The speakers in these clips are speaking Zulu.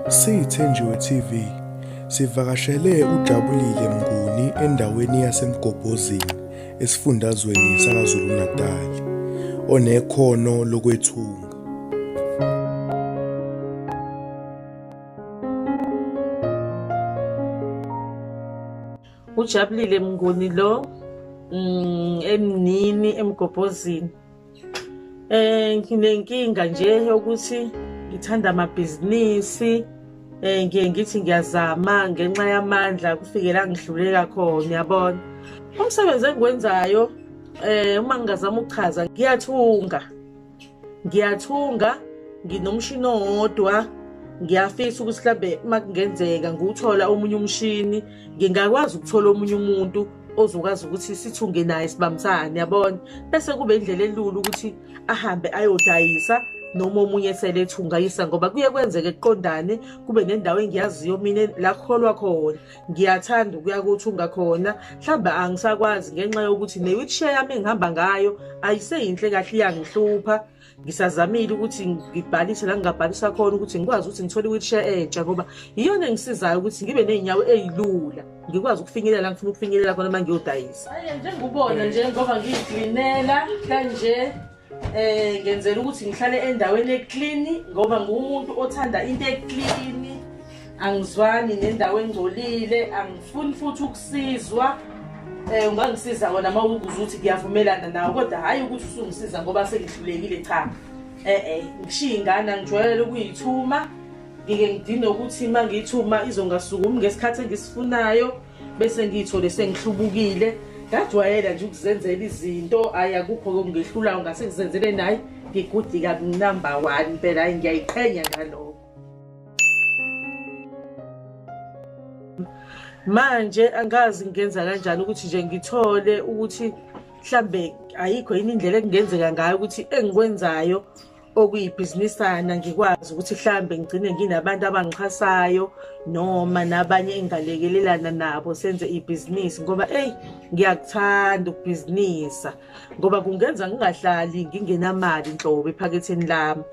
SiyiThenjiwe TV sivakashele uJabulile Mnguni endaweni yaseMgobhozini esifundazweni saKwaZulu-Natal onekhono lokwethunga. Ujabulile Mnguni lo emnini eMgobhozini. Nginenkinga nje yokuthi ngithanda amabhizinisi, ngiye ngithi ngiyazama ngenxa yamandla kufike la ngihluleka khona, uyabona. Umsebenzi engiwenzayo uma ngingazama ukuchaza, ngiyathunga. Ngiyathunga, nginomshini owodwa, ngiyafisa ukuthi mhlambe uma kungenzeka ngiwuthola omunye umshini, ngingakwazi ukuthola omunye umuntu ozokwazi ukuthi sithunge naye sibambisane, yabona. Bese kube indlela elula ukuthi ahambe ayodayisa noma omunye esele ethungayisa, ngoba kuye kwenzeke kuqondane kube nendawo engiyaziyo mina la kuholwa khona. Ngiyathanda ukuya kothunga khona, mhlawumbe angisakwazi ngenxa yokuthi ne-wheelchair yami engihamba ngayo ayiseyinhle kahle, iyangihlupha. Ngisazamile ukuthi ngibhalise la ngingabhalisa khona ukuthi ngikwazi ukuthi ngithole i-wheelchair entsha, ngoba iyona engisizayo ukuthi ngibe ney'nyawo ey'lula, ngikwazi ukufinyelela la ngifuna ukufinyelela khona uma ngiyodayisa. Hhayi, njengobona nje ngoba ngiyiklinela kanje, ngenzela ukuthi ngihlale endaweni eclean, ngoba ngiwumuntu othanda into eclean, angizwani nendawo engcolile, angifuni futhi ukusizwa. Ungangisiza wona uma ukuze ukuthi ngiyavumelana nawe, kodwa hhayi ukuthi usungisiza ngoba sengihlulekile, cha. Ngishiye ingane, angijwayele ukuyithuma, ngike ngidine ukuthi uma ngiyithuma izongasukumi ngesikhathi engisifunayo, bese ngiyithole sengihlubukile. Ngajwayela nje ukuzenzela izinto, hhayi akukho okungehlulayo, ngase ngizenzele naye, ngigudi kabi number 1 impela, hhayi ngiyayiqhenya ngalokho. Manje angazi ngingenza kanjani ukuthi nje ngithole ukuthi mhlambe ayikho yini indlela ekungenzeka ngayo ukuthi engikwenzayo okuyibhizinisana ngikwazi ukuthi mhlambe ngigcine nginabantu abangixhasayo noma nabanye engingalekelelana nabo senze ibhizinisi, ngoba eyi ngiyakuthanda ukubhizinisa, ngoba kungenza ngingahlali ngingenamali nhlobo ephaketheni lami,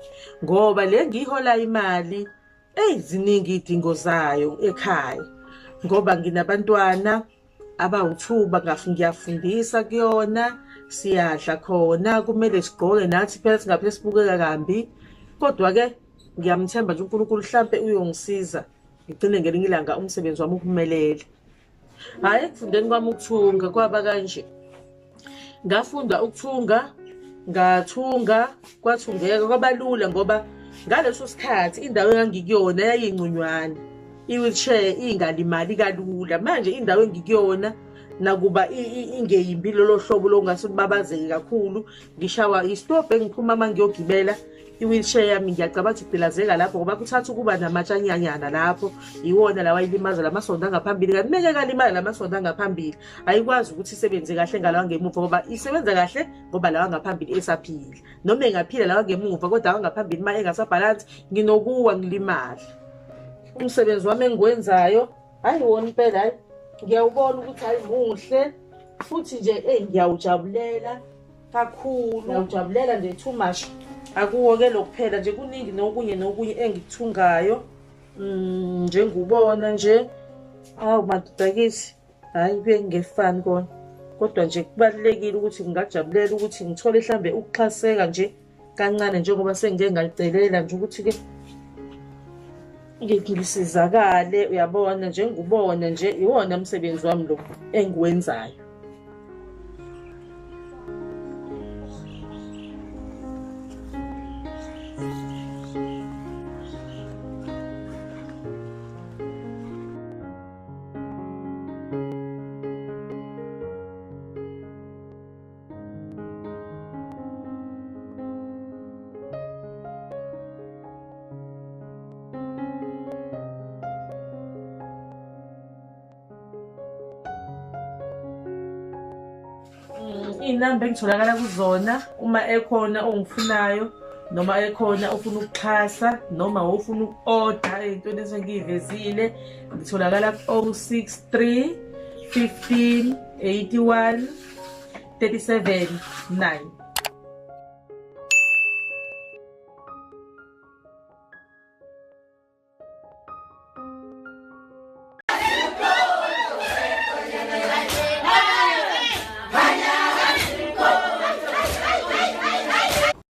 ngoba le ngiyihola imali eyi ziningi iy'dingo zayo ekhaya, ngoba nginabantwana abawu-2, ngiyafundisa kuyona, siyadla khona, kumele sigqoke nathi phela singaphele sibukeka kambi. Kodwa-ke ngiyamthemba nje uNkulunkulu hlampe uyongisiza ngigcine ngelinye ilanga umsebenzi wami uphumelele. Hhayi, ekufundeni kwami ukuthunga kwaba kanje, ngafunda ukuthunga, ngathunga, kwathungeka kwaba lula, ngoba ngaleso sikhathi indawo engangikuyona yayingconywana, i-wheelchair ingalimali kalula. Manje indawo engikuyona nakuba ingeyimbi lolo hlobo lokungase kubabazeke kakhulu, ngishawa isitobhu engiphuma uma ngiyogibela i-wheelchair yami, ngiyacabanga ukuthi igqilazeka lapho, ngoba kuthatha ukuba namatshanyanyana lapho, iwona lawa ayilimaza lamasondo angaphambili. Kanti meke kalimala lamasondo angaphambili, ayikwazi ukuthi isebenze kahle ngalawa ngemuva, ngoba isebenza kahle ngoba lawa ngaphambili esaphila. Noma engaphila lawa ngemuva, kodwa lawa ngaphambili uma engasabhalansi nginokuwa ngilimale. Umsebenzi wami engiwenzayo hhayi wona impela, hhayi ngiyawubona ukuthi hhayi muhle, futhi nje eyi ngiyawujabulela kakhulu, ngiyawujabulela nje too much. Akuwo-ke lokuphela nje, kuningi nokunye nokunye engikuthungayo, njengubona nje. Awu madoda kithi, hhayi kuye kungefani kona, kodwa nje kubalulekile ukuthi ngingajabulela ukuthi ngithole mhlambe ukuxhaseka nje kancane, njengoba sengike ngayicelela nje ukuthi-ke ngisizakale, uyabona, njengubona nje iwona umsebenzi wami lo engiwenzayo. Iy'namba engitholakala kuzona uma ekhona ongifunayo, noma ekhona ofuna ukuxhasa, noma ofuna uku-oda ey'ntweni esengiy'vezile, ngitholakala ku-063 15 81 37 9.